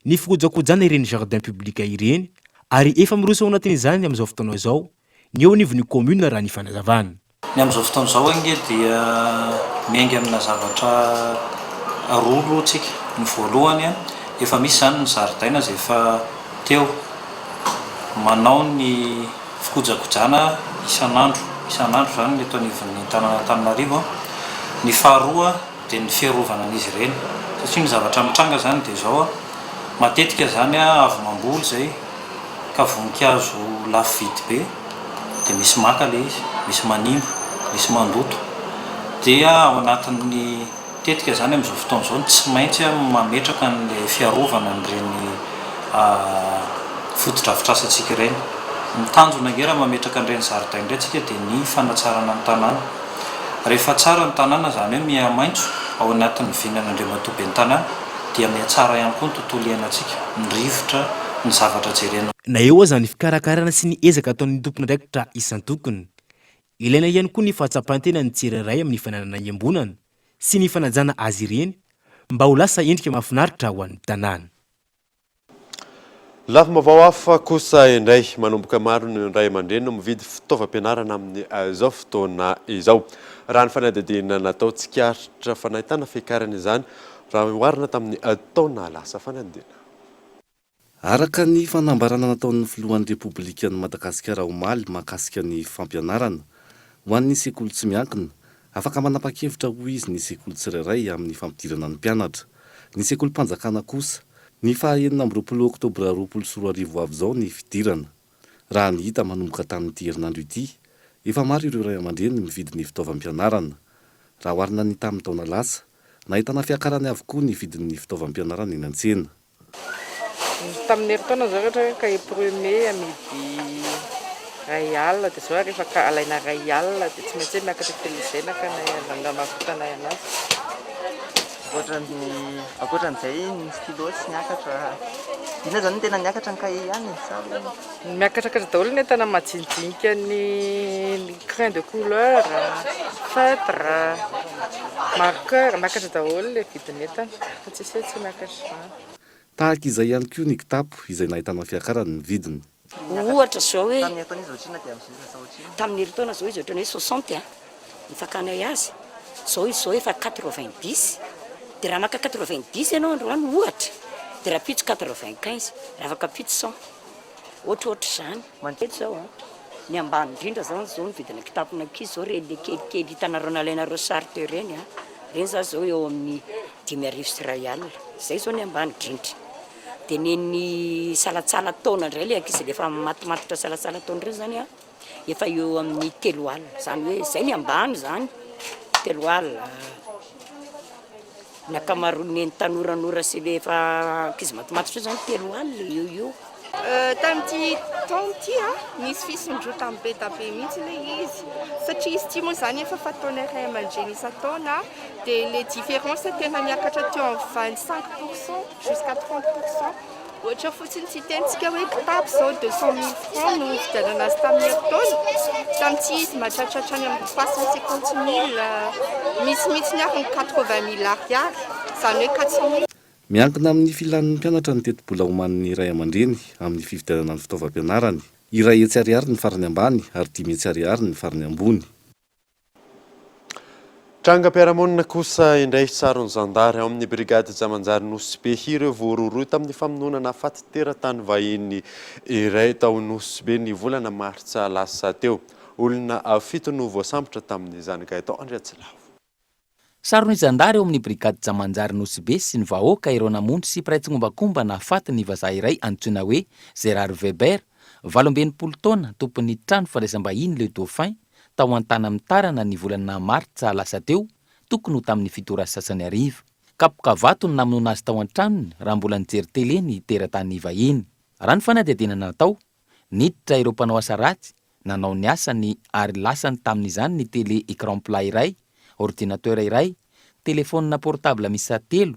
ny fikojakojana ireny jardin public ireny ary efa miroso ao anatin'izany amin'izao fotoana izao ny eo anivon'ny commune raha ny fanazavana. Ny amin'izao fotoana izao ange dia miainga amina zavatra roa aloha tsika. Ny voalohany, efa misy izany ny zaridaina izay efa teo manao ny fikojakojana isan'andro, isan'andro izany ny eto anivon'ny tanàn'Antananarivo. Ny faharoa, dia ny fiarovana an'izy ireny satria ny zavatra mitranga izany dia izao an, matetika izany an avy mamboly izay ka voninkazo lafo vidy be dia misy maka ilay izy, misy manimba, misy mandoto dia ao anatin'ny tetika izany amin'izao fotoana izao no tsy maintsy mametraka an'ilay fiarovana an'ireny fotodrafitrasantsika ireny. Ny tanjona ange raha mametraka an'ireny zaridaina ireny tsika dia ny fanatsarana ny tanàna. Rehefa tsara ny tanàna, izany hoe miha-maitso ao anatin'ny vinan'Andriamatoa Ben'ny Tanàna, dia miha-tsara ihany koa ny tontolo iainantsika, ny rivotra, ny zavatra jerena. Na eo aza ny fikarakarana sy ny ezaka ataon'ny tompon'andraikitra isan-tokony, ilaina ihany koa ny fahatsapan-tenan'ny tsirairay amin'ny fananana iombonana sy ny fanajana azy ireny mba ho lasa endrika mahafinaritra ho an'ny tanàna. Lafim-baovao hafa kosa indray, manomboka maro ny ray aman-dreny no mividy fitaovam-pianarana amin'izao fotoana izao. Raha ny fanadihadiana natao, tsikaritra fa nahitana fiakarana izany raha oharina tamin'ny taona lasa. Fanadihadiana. Araka ny fanambarana nataon'ny filohan'ny Repoblikan'i Madagasikara omaly mahakasika ny fampianarana ho an'ny sekoly tsy miankina, afaka manapa-kevitra hoy izy ny sekoly tsirairay amin'ny fampidirana ny mpianatra. Ny sekolim-panjakana kosa, Ny faha 26 oktobra 2020 ho avy izao ny fidirana. Raha ny hita manomboka tamin'ity herinandro ity, efa maro ireo ray aman-dreny mividy ny fitaovam-pianarana. Raha oharina ny tamin'ny taona lasa, nahitana fiakarany avokoa ny vidin'ny fitaovam-pianarana eny an-tsena. Tamin'ny herintaona izao rehetra hoe cahier premier amidy iray alina dia izao rehefa alaina iray alina dia tsy maintsy hoe miakatra kely izay nanamarotanay anazy. Ankoatran'ny ankoatran'izay ny stylo tsy niakatra. Inona izany no tena niakatra ny cahier ihany e? Sa hoe. Miakatrakatra daholo ny entana majinijinika ny ny crayon de couleur, feutre, marqueur, miakatra daholo ilay vidin'entana fa tsisy hoe tsy miakatra izany. Tahaka izay ihany koa ny kitapo izay nahitana fiakarany ny vidiny. Ohatra izao hoe tamin'ny herintaona izao izy ohatran'ny hoe soixante ny fakanay azy, izao izy izao efa quatre vingt dix, dia raha maka quatre vingt dix ianao androany ohatra, dia rahampitso quatre vingt quinze, raha afaka ampitso cent, ohatrohatr'izany. Mandeha izao an, ny ambany indrindra izany izao ny vidina kitapon'ankizy izao ireny le kelikely hitanareo nalainareo sary teo ireny an, ireny izany izao eo amin'ny 1500, izay izao ny ambany indrindra. Dia nen'ny salatsala taona indray ilay ankizy ilay efa matimatotra salatsala taona ireny izany an, efa eo amin'ny 30, izany hoe izay ny ambany izany, 30. Ny ankamaroan'ny neny tanoranora sy ilay efa ankizy matimatotra io izany 30 eo ho eo. Tamin'ity taona ity nisy fisondrotam be da be mihitsy ilay izy satria izy ity moa izany efa fataonay ray aman-dreny isan-taona dia ilay différence tena niakatra teo amin'ny 25 pour cent jusqu'à 30 pour cent. Ohatra fotsiny tsy hitentsika hoe kitapo izao 200 000 francs no nividianana azy tamin'ny herintaona, tamin'ity izy mahatratra hatrany amin'ny 350 000, misy mihitsy ary ny 80 000 ariary, izany hoe 400 000. Miankina amin'ny filan'ny mpianatra ny tetibola omanin'ny ray aman-dreny amin'ny fividianana ny fitaovam-pianarany. 100 ariary ny farany ambany ary 500 ariary ny farany ambony. Trangam-piarahamonina kosa indray saron'ny zandary ao amin'ny brigady Jamanjary Nosy Be ireo voarohirohy tamin'ny famonoana nahafaty teratany vahiny iray tao Nosy Be ny volana martsa lasa teo. Olona fito no voasambotra tamin'izany. Gaëtan Andriatsilavo. Saron'ny zandary ao amin'ny brigady Jamanjary Nosy Be sy ny vahoaka ireo namono sy mpiray tsikombakomba nahafaty ny vazaha iray antsoina hoe Gérard Weber, 68 taona, tompon'ny trano fandraisam-bahiny Le Dauphin, tao Antanamitarana ny volana martsa lasa teo, tokony ho tamin'ny fito ora sy sasany hariva. Kapoka vato no namonoana azy tao an-tranony raha mbola nijery tele ny teratany vahiny. Raha ny fanadihadiana natao, Niditra ireo mpanao asa ratsy, nanao ny asany ary lasany tamin'izany ny télé écran plat iray, ordinateur iray, telefaonina portable miisa telo,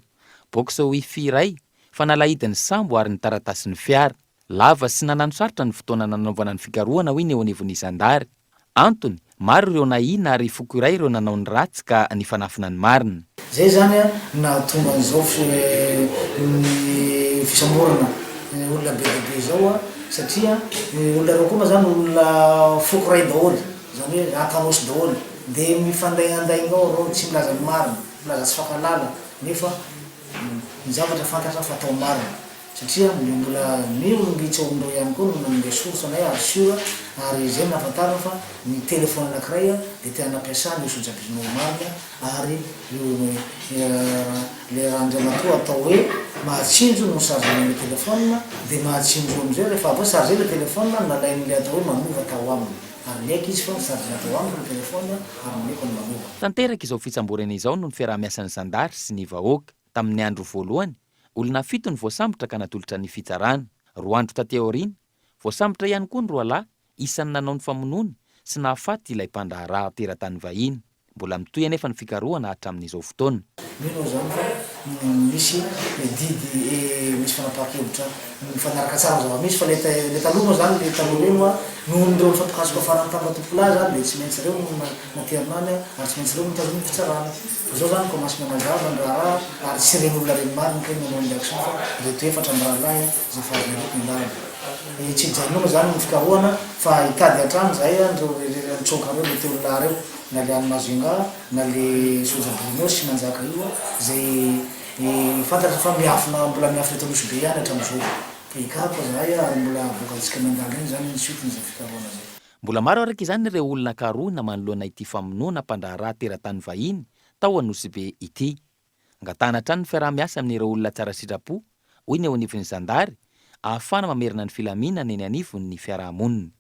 box wifi iray, fanalahidin'ny sambo ary ny taratasin'ny fiara. Lava sy nananosarotra ny fotoana nanaovana ny fikarohana hoy ny eo anivon'ny zandary. Antony, maro ireo nahiana ary foko iray ireo nanao ny ratsy ka nifanafina ny marina. Zay zany no nahatonga an'izao ny fisamborana olona be dia be izao satria ny olona ireo koa moa zany olona foko iray daholo, zany hoe Antanosy daholo, dia mifandaingandainga ao ireo, tsy milaza ny marina, milaza tsy fankahalala nefa ny zavatra fantatra fa atao marina. Satria ny mbola ny olom-bitsy ao amin'ireo ihany koa no nanome source anay ary sûr ary izay no nahafantarana fa ny téléphone anakiray dia tena nampiasana io sojabizinao marina ary io le randriamatoa atao hoe Mahatsinjo no chargena ilay téléphone dia Mahatsinjo amizay rehefa avy eo chargé ilay téléphone nalain'ilay atao hoe Manova tao aminy ary niaiky izy fa chargena tao amiko ny téléphone ary nomeko an'i Manova. Tanteraka izao fitsamborana izao noho ny fiaraha-miasan'ny zandary sy ny vahoaka. Tamin'ny andro voalohany, Olona fito no voasambotra ka natolotra ny fitsarana. Roa andro taty aoriana, voasambotra ihany koa ny roalahy isan'ny nanao ny famonoana sy nahafaty ilay mpandraharaha teratany vahiny. Mbola mitohy anefa ny fikarohana hatramin'izao fotoana. Mino aho izany fa misy didy misy fanapahan-kevitra mifanaraka tsara amin'ny zava-misy fa ilay taloha moa izany ilay taloha ireny hoa noho ireo nifampikasoka farany tamin'ny Ratompokolahy izany dia tsy maintsy ireo no naterina any ary tsy maintsy ireo no notazominy fitsarana. Fa zao zany commence mihamazava ny raharaha ary tsy ireny olona ireny marina kay no nanao ny action fa ireto efatra mirahalahy izay efa azonay ireto ny lalana. Tsy hijanona moa zany ny fikarohana fa hitady hatrany zahay an'ireo nitsoaka ireo le telo lahy ireo na le any Majunga na le Soja Bruno sy Manjaka io izay fantatra fa miafina mbola miafina eto Nosy Be ihany hatramin'izao. Fa hikaroka zahay ary mbola avoakantsika miandalana eny zany ny suite-n'izay fikarohana zay. Mbola maro araka izany ireo olona karohina manoloana ity famonoana mpandraharaha teratany vahiny tao Anosibe ity. Angatahana hatrany ny fiaraha-miasa amin'ireo olona tsara sitrapo, hoy ny eo anivon'ny zandary, ahafahana mamerina ny filaminana eny anivon'ny fiarahamonina.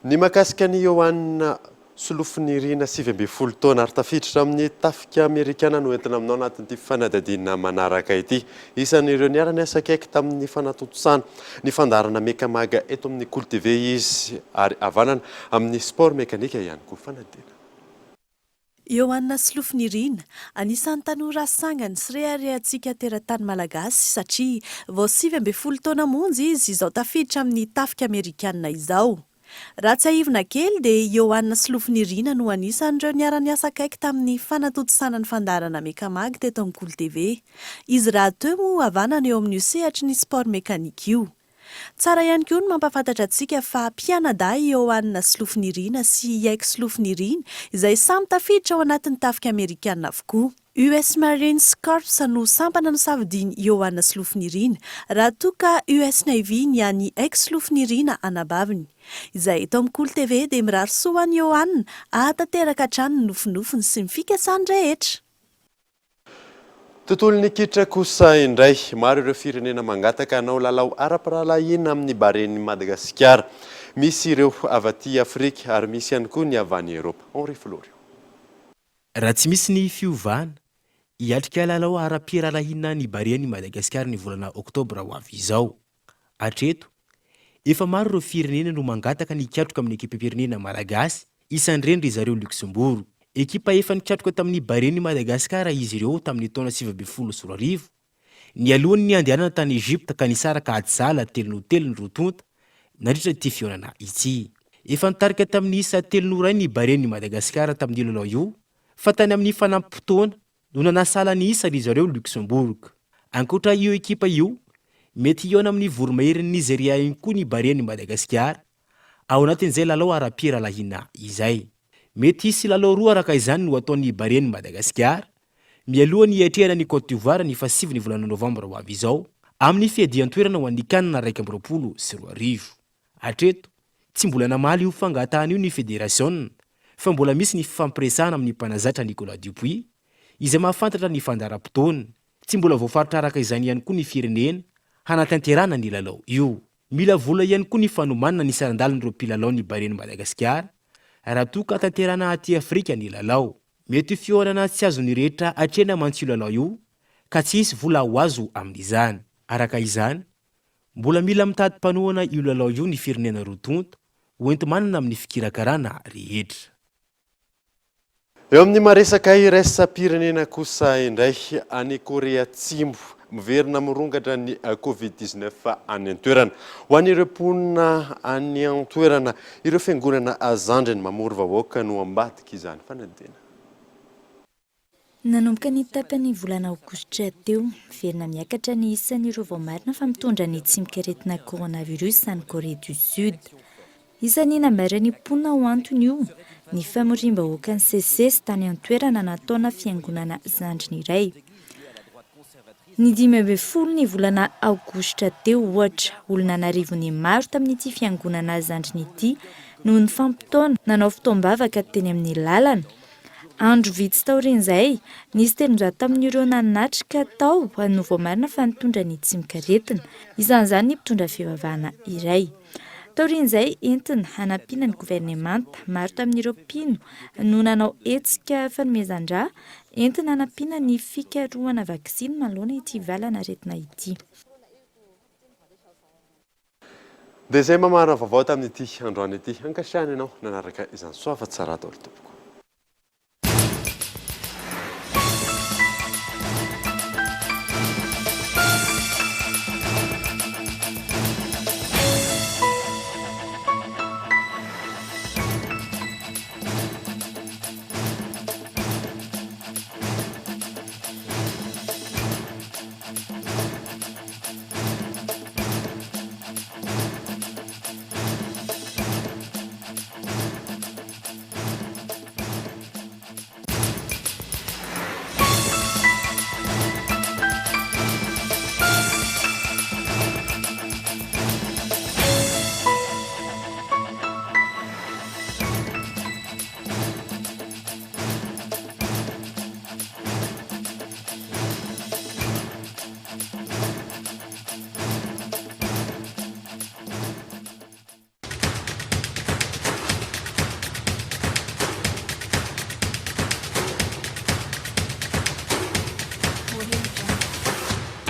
Ny mahakasika an'i Yohann Solofonirina 19 taona ary tafiditra amin'ny tafika amerikana no entina aminao anatin'ity fanadihadiana manaraka ity. Isan'ireo niara-niasa akaiky tamin'ny fanatontosana ny fandaharana Mecamag eto amin'ny Kolo TV izy ary havanana amin'ny sport mekanika ihany koa. Fanadihadiana. Ioanna Solofonirina, anisan'ny tanora sangany sy reharehantsika teratany malagasy satria vao 19 taona monja izy izao tafiditra amin'ny tafika amerikana izao. Raha tsiahivina kely dia i Ioanna Solofonirina no anisan'ireo niara-niasa akaiky tamin'ny fanatontosana ny fandaharana Mecamag teto amin'ny Kolo TV. Izy rahateo moa havanana eo amin'io sehatry ny sport mécanique io. Tsara ihany koa ny mampahafantatra antsika fa mpianadahy i Ioanna Solofonirina sy i Aiky Solofonirina izay samy tafiditra ao anatin'ny tafika amerikana avokoa. US Marines Corps no sampana nosafidian'i Ioanna Solofonirina, raha toa ka US Navy ny an'i Aiky Solofonirina anabaviny. Izay eto amin'ny Kolo TV dia mirary soa ho an'i Ioanna hahatanteraka hatrany ny nofinofiny sy ny fikasany rehetra. Tontolon'ny kitra kosa indray, maro ireo firenena mangataka hanao lalao ara-pirahalahiana amin'ny Baren'i Madagasikara. Misy ireo avy aty Afrika ary misy ihany koa ny avy any Eropa. Henri Florio. Raha tsy misy ny fiovana, Hiatrika lalao ara-pirahalahiana ny Barean'i Madagasikara ny volana oktobra ho avy izao. Hatreto, efa maro ireo firenena no mangataka ny hikatroka amin'ny ekipam-pirenena malagasy, isan'ireny ry zareo Luxembourg. Ekipa efa nikatroka tamin'ny Barean'i Madagasikara izy ireo tamin'ny taona 2019, nialohan'ny niandehanana tany Egypte ka nisaraka ady sahala telo noho telo ny roa tonta nandritra ity fihaonana ity. Efa nitarika tamin'ny isa telo noho iray ny Barean'i Madagasikara tamin'io lalao io fa tany amin'ny fanampim-potoana no nanasala ny isa ry zareo Luxembourg. Ankoatra io ekipa io, mety hihaona amin'ny voromaherin'i Nizeria ihany koa ny Barean'i Madagasikara, ao anatin'izay lalao ara-pirahalahiana izay. Mety hisy lalao roa araka izany no hataon'ny Barean'i Madagasikara, mialoha ny hiatrehana an'i Côte d'Ivoire ny fahasivy ny volana novambra ho avy izao, amin'ny fiadian-toerana ho an'ny Can 2021. Hatreto, tsy mbola namaly io fangatahana io ny federasiona fa mbola misy ny fifampiresahana amin'ny mpanazatra Nicolas Dupuis, izay mahafantatra ny fandaharam-potoana. Tsy mbola voafaritra araka izany ihany koa ny firenena hanatanterahana ny lalao io. Mila vola ihany koa ny fanomanana ny saran-dalan'ireo mpilalao ny Barean'i Madagasikara raha toa ka tanterahana aty Afrika ny lalao. Mety ho fihaonana tsy azon'ny rehetra atrehina mantsy io lalao io ka tsy hisy vola ho azo amin'izany. Araka izany, Mbola mila mitady mpanohana io lalao io ny firenena roa tonta ho enti-manana amin'ny fikirakarana rehetra. Eo amin'ny maresaka iraisam-pirenena kosa indray, any Korea Atsimo, miverina mirongatra ny Covid 19 any an-toerana. Ho an'ireo mponina any an-toerana, ireo fiangonana zandriny mamory vahoaka no ambadik'izany fanadihadiana. Nanomboka ny tapany volana aogositra teo, miverina miakatra ny isan'ireo voamarina fa mitondra ny tsimokaretina coronavirus any Corée du Sud. Isan'ny nambaran'ny mponina ho antony io ny famoriam-bahoaka nisesisesy tany an-toerana nataona fiangonana zandriny iray. Ny 15 ny volana aogositra teo, ohatra, olona an'arivony maro tamin'ity fiangonana zandriny ity no nifampitaona nanao fotoam-bavaka teny amin'ny lalana. Andro vitsy taorian'izay, nisy 300 tamin'ireo nanatrika tao no voamarina fa nitondra ny tsimokaretina, isan'izany ny mpitondra fivavahana iray. Taorian'izay, entina hanampiana ny governemanta, maro tamin'ireo mpino no nanao hetsika fanomezan-drà entina hanampiana ny fikarohana vaksiny manoloana ity valan'aretina ity. Dia izay mamarana vaovao tamin'ity androany ity. Ankasitrahana ianao nanaraka izany. Soa fa tsara daholo tompoko.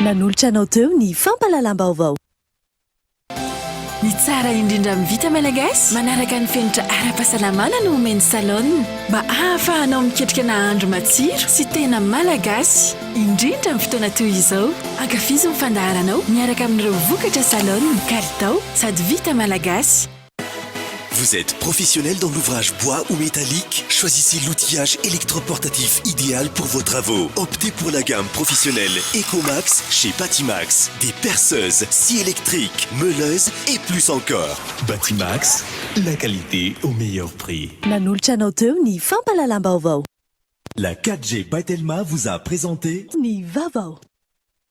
Nanolotra anao teo ny fampahalalam-baovao. Ny tsara indrindra amin'ny vita malagasy, manaraka ny fenitra ara-pahasalamana no omen'ny Salon mba hahafahanao miketrika nahandro matsiro sy tena malagasy, indrindra amin'ny fotoana toy izao. Ankafizo ny fandaharanao miaraka amin'ireo vokatra Salon, kalitao sady vita malagasy. Vous êtes professionnel dans l'ouvrage bois ou métallique? Choisissez l'outillage électroportatif idéal pour vos travaux. Optez pour la gamme professionnelle Ecomax chez Batimax. Des perceuses, scies électriques, meuleuses et plus encore. Batimax, la qualité au meilleur prix. Nanolotra anao teo ny fampahalalam-baovao. La 4G by Telma vous a présenté Ny vaovao.